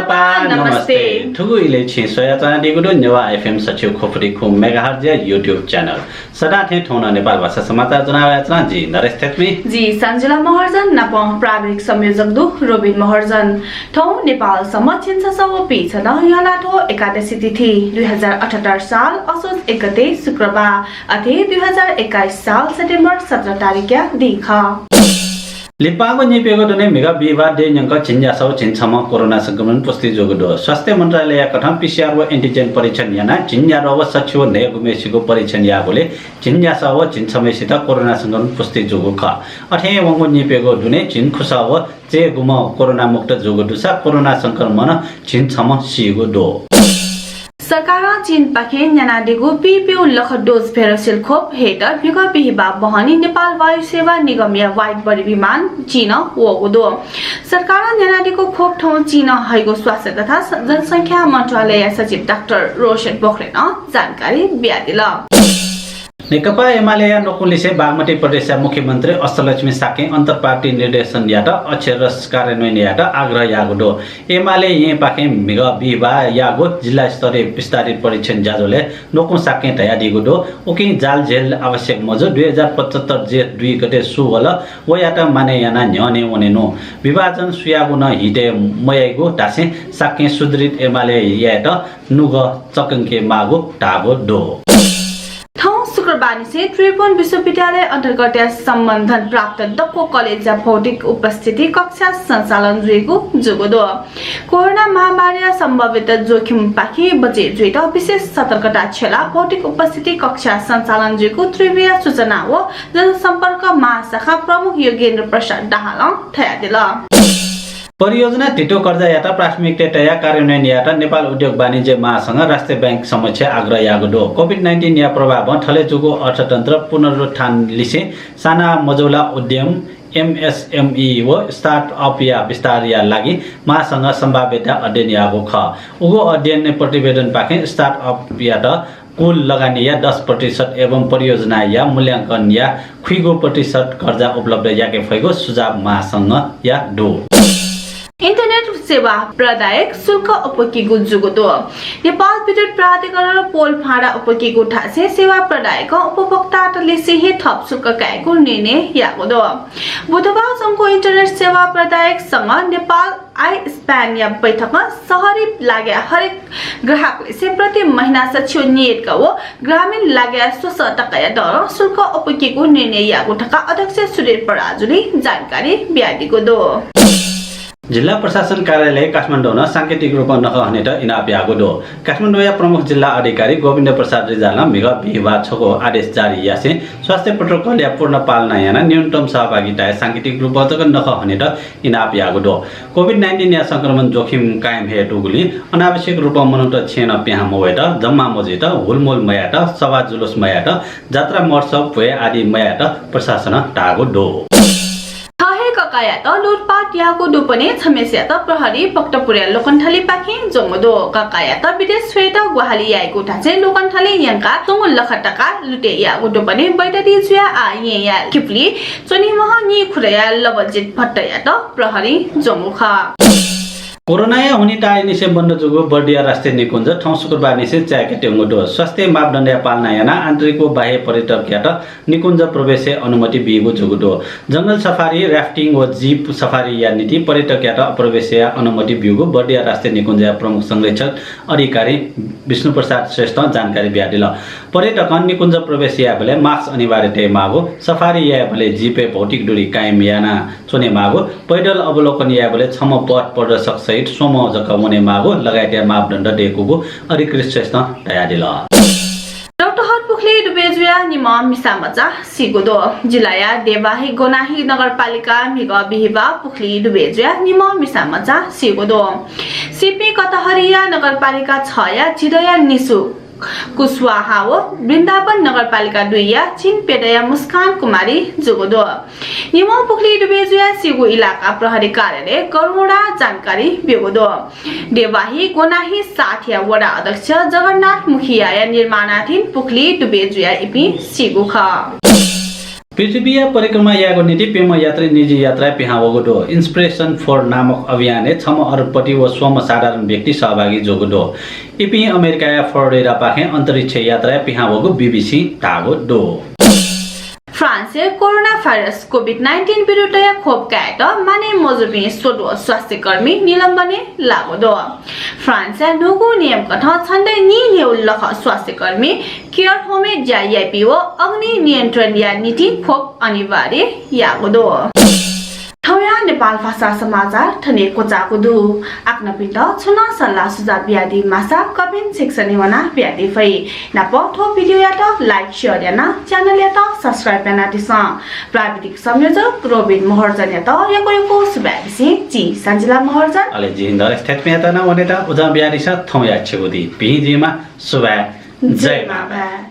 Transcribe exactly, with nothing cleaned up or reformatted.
पा, नमस्ते। नमस्ते। थुगु इलय् छिं स्वयाच्वनादीगु दु नेवाः एफएम सच्छि खुफुति खु मेगाहर्जया YouTube channel। सदां थें थौं नं नेपाल भाषा समाचार ज्वनावयाच्वना जि नरेश थेत्मी। जि सञ्जुला महर्जन नाप प्राविधिक संयोजक दु रोबिन महर्जन। थौं नेपाल सम्बत झिंछसः व पीछदँ यःलाथ्व एकादशी तिथि दुई हजार अठहत्तर साल असोज एक गते शुक्रबार, अथे दुई हजार एक्काइस साल सेप्टेम्बर सत्र तारिखया दिं खः। लिपांगु नीप्यघौ दुने म्हिगः बिहिबार देय् न्यंक झिंन्यासः व झिंछम्ह कोरोना संक्रमण पुष्टि जूगु दु। स्वास्थ्य मन्त्रालयया कथं पीसीआर व एन्टिजेन परीक्षण यानाः झिंन्याद्वः व सच्छि व न्हय्‌गूम्हेसिगु परीक्षण याःगुलिं झिंन्यासः व झिंछम्हेसित कोरोना संक्रमण पुष्टि जूगु खः। अथें वंगु नीप्यघौ दुने झिंखुसः व चय्‌गूम्ह कोरोना मुक्त जूगु दुसा कोरोना संक्रमणं झिंछम्ह सीगु दु। सरकारं चीनपाखें न्यानादीगु पीप्यू लख डोज भेरोसिल खोप हयेत म्हिगः बिहिबाः बहनी नेपाल वायुसेवा निगमया वाइड बडी विमान चीनं वःगु दु। सरकारं न्यानादीगु खोप थौं चीनं हइगु स्वास्थ्य तथा जनसंख्या मन्त्रालयया सचिव डाक्टर रोशन पोखरेलं जानकारी बियादिल। नेकपा एमालेया नकु लिसे बागमती प्रदेशया मुख्यमन्त्री अष्टलक्ष्मी शाक्यं अन्तर्पार्टी निर्देशनयात अक्षरशः कार्यान्वयन यायेत आग्रह याःगु दु। एमाले येँपाखें म्हिगः बिहिबाः याःगु जिल्ला स्तरीय विस्तारित परीक्षण ज्याझ्वलय् नकु शाक्यं धयादीगु दु। उकिं जालझेल आवश्यक मजू, दुई हजार पचहत्तर जेठ दुई गते सु वल, वयात मानय् यानाः न्ह्यःने वनेनु। विभाजन सुयागु नं हितय् मयाइगु धासें शाक्यं सुदृढ एमाले यायेत नुगः चकंके माःगु धाःगु दु। थौं शुक्रबारनिसें त्रिभुवन विश्वविद्यालय अन्तर्गतया सम्बन्धन प्राप्त दक्व कलेजया भौतिक उपस्थिति कक्षा सञ्चालन जुइगु जूगु दु। कोरोना महामारीया सम्भाव्यता जोखिमपाखें बचे जुइत विशेष सतर्कता छ्यलाः भौतिक उपस्थिति कक्षा सञ्चालन जुइगु त्रिभुवनया सूचना व जनसम्पर्क महाशाखा प्रमुख योगेन्द्र प्रसाद दाहालं धयादिल। परियोजना धितो कर्जायात प्राथमिकता तयाः कार्यान्वयन यायेत नेपाल उद्योग वाणिज्य महासंघं राष्ट्रिय बैंक समक्ष आग्रह याःगु दु। कोभिड नाइन्टिनया प्रभावं थले जूगु अर्थतन्त्र पुनरुत्थान लिसें साना मझौला उद्यम, एमएसएमई व स्टार्टअपया विस्तारया लागि महासंघं सम्भाव्यता अध्ययन याःगु खः। उगु अध्ययन प्रतिवेदनपाखें स्टार्टअपयात कुल लगानीया दस प्रतिशत एवं परियोजनाया मूल्यांकनया खुइगू प्रतिशत कर्जा उपलब्ध याके फइगु सुझाव महासंघया दु। इन्टरनेट सेवा प्रदायक शुल्क अप्वकीगु जूगु दु। नेपाल विद्युत प्राधिकरण पोल फाँडा अप्वकीगु धासें सेवा प्रदायकं उपभोक्तात लिसें हे थप शुल्क कायेगु निर्णय याःगु दु। बुधबार च्वंगु इन्टरनेट सेवा प्रदायक संघ नेपाल आइस्प्यानया बैठकं शहरी लागाय् हरेक ग्राहकलिसें प्रति महिना सच्छि व नियतका व ग्रामीण लागाय् स्वसः तकाया दरं शुल्क अप्वकीगु निर्णय याःगु धकाः अध्यक्ष सुधीर पराजुलीं जानकारी बियादीगु दु। जिल्ला प्रशासन कार्यालय काठमाडौंनं सांकेतिक रूपं नखः हनेत इनाप याःगु दु। काठमाडौंया प्रमुख जिल्ला अधिकारी गोविन्द प्रसाद रिजालं म्हिगः बिहिबाः छकू आदेश जारी यासें स्वास्थ्य प्रोटोकलया पूर्ण पालना यानाः न्यूनतम सहभागिताय् सांकेतिक रूपं जक नखः हनेत इनाप याःगु दु। कोभिड नाइन्टिनया संक्रमण जोखिम कायम हे दुगुलिं अनावश्यक रूपं मनूत छेँनं पिहां मवयेत, जम्मा मजुइत, हुलमुल मयायेत, सभा जुलुस मयायेत, जात्रा महोत्सव भ्वय् आदि मयायेत प्रशासनं धाःगु दु। थः हे ककायात लुटपाट याःगु दुपने छम्हेसियात प्रहरीं भक्तपुरया लोकन्थलीपाखें ज्वंगु दु। ककायात विदेश स्वयेत ग्वाहालि याइगु धासें लोकन्थली यंकाः स्वंगू लख तका लुटे याःगु दुपने बैतडी जुयाः आः येँया खिपुली च्वनीम्ह नीखुदँया लवजित भट्टयात प्रहरीं ज्वंगु खः। कोरोनाया हुनिं ताःनिसें बन्द जूगु बर्दिया राष्ट्रिय निकुञ्ज थौं शुक्रबारनिसें चाय्‌के त्यंगु दु। स्वास्थ्य मापदण्डया पालना यानाः आन्तरिक व बाह्य पर्यटकयात निकुञ्ज प्रवेशया अनुमति बीगु जूगु दु। जंगल सफारी, र्‍याफ्टिङ व जीप सफारीया निंतिं पर्यटकयात प्रवेशया अनुमति ब्यूगु बर्दिया राष्ट्रिय निकुञ्जया प्रमुख संरक्षण अधिकारी विष्णुप्रसाद श्रेष्ठं जानकारी बियादिल। पर्यटकं निकुञ्ज प्रवेश यायेबलय् मास्क अनिवार्य तयेमाःगु, सफारी यायेबलय् जीपय् भौतिक दूरी कायम याना च्वनेमाःगु, पैदल अवलोकन यायेबलय् छम्ह पथ प्रदर्शक सहित स्वम्ह जक वनेमाःगु लगायतया मापदण्ड दय्‌कूगु अधिकृत श्रेष्ठं धयादिल। रौतहट पुखुली डुबे जुयाः निम्ह मिसा मचा सीगु दु। जिल्लाया देवाही गोनाही नगरपालिका म्हिगः बिहिबाः पुखुली डुबे जुयाः निम्ह मिसा मचा सीगु दु। सीपिं कटहरिया नगरपालिका छया झिदँया निसु कुशवाहा व वृन्दावन नगरपालिका दुईया चिनपेदँया मुस्कान कुमारी जूगु दु। निम्ह पुखुली डुबे जुयाः सीगु इलाका प्रहरी कार्यालय गरुडा जानकारी ब्यूगु दु। देवाही गोनाही सातया वडा अध्यक्ष जगन्नाथ मुखियाया निर्माणाधीन पुखुली डुबे जुयाः इपिं सीगु खः। पृथ्वीया परिक्रमा यायेगु निंतिं प्यम्ह यात्री निजी यात्राय् पिहां वःगु दु। Inspiration Four नामक अभियानय् छम्ह अरबपति व स्वम्ह साधारण व्यक्ति सहभागी जूगु दु। इपिं अमेरिकाया फ्लोरिडापाखें अन्तरिक्ष यात्राय् पिहां वःगु बीबीसीं धाःगु दु। फ्रान्सय् कोरोना भाइरस कोभिड नाइन्टिन विरुद्धया खोप कायेत मानय् मजूपिं स्वद्वः स्वास्थ्यकर्मी निलम्बनय् लाःगु दु। फ्रान्सया न्हूगु नियमकथं छन्हु न्हिन्ह्यू लखं स्वास्थ्यकर्मी केयर होमय् ज्या याइपिं व अग्नि नियन्त्रणया निंतिं खोप अनिवार्य याःगु दु। थौंया नेपाल भाषा समाचार थन हे क्वचाःगु दु। आपानापिन्त छुं नं सल्लाह सुझाव बियादी माःसा comment section य् वनाः बियादी फइ। नापं थ्व भिडियोयात like, share यानाः channel यात subscribe यानादिसँ। प्राविधिक संयोजक रोबिन महर्जनयात यक्व यक्व सुभाय् बिसें जि सञ्जिला महर्जन। अले जि इन्द्र थेत्मियात नं वनेत उजं बियादिसँ। थौंया छिगु दिं भिं जुइमा। सुभाय्। जय मांभाय्।